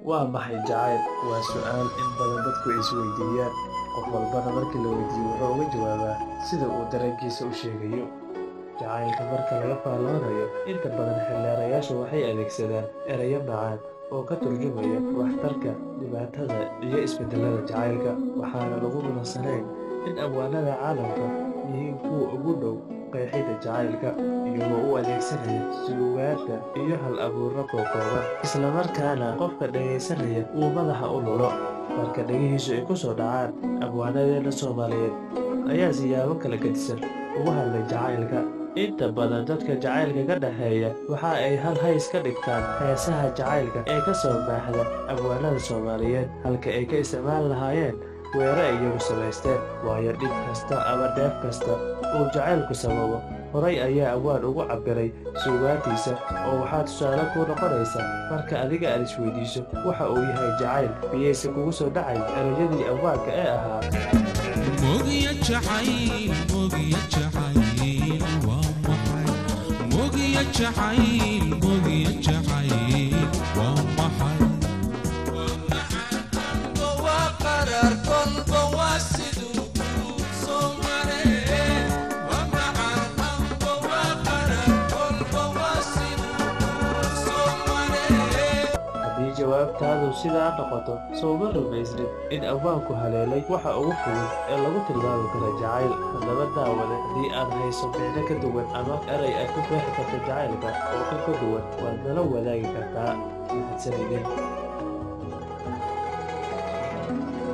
Waa maxay jacayl? Waa su'aal in badan dadku is weydiiyaan. Qof walbana markii la weydiiyo wuxuu uga jawaabaa sida uu dareenkiisa u sheegayo. Jacaylka marka laga faalloonayo, inta badan xeeldheerayaashu waxay adeegsadaan erayo macaan oo ka turjumaya waxtarka, dhibaatada iyo isbeddellada jacaylka. Waxaana lagu muransanayn in abwaanada caalamka yihiin kuwa ugu dhow qeexidda jacaylka, iyagoo u adeegsanaya suugaanta iyo hal-abuurro kookooban, isla markaana qofka dhagaysanaya uu madaxa u lulo marka dhegihiisu ay ku soo dhacaan. Abwaanadeena Soomaaliyeed ayaa siyaabo kala gedisan uga hadlay jacaylka. Inta badan dadka jacaylka ka dhexeeya waxa ay hal hays ka dhigtaan heesaha jacaylka ee ka soo maaxda abwaanada Soomaaliyeed, halka ay ka isticmaali lahaayeen weero ay iyagu samaysteen. Waayo, dhib kasta ama dheef kasta uu jacaylku sababo horay ayaa abwaan ugu cabbiray suugaantiisa, oo waxaa tusaale kuu noqonaysa marka adiga aad isweydiiso waxa uu yahay jacayl, miyayse kugu soo dhacay erayadii abwaanka ee ahaa: Mogya jacayl, mogya jacayl, waa maxay? Mogya jacayl, mogya jacayl, waa maxay? Waa qaraar kolba waa siduu kuu soo maree. Waa macaan amba waa qaraar kolba waa siduu kuu soo maree. Haddii jawaabtaadu sidaa noqoto, sowma rumaysnid in abwaanku haleelay waxa ugu fudud ee lagu tilmaami karo jacayl? Haddaba daawade, haddii aad hayso micno ka duwan ama eray aad ku qeexi karto jacaylka oo kan ka duwan, waad nala wadaagi kartaa. Mahadsanidin.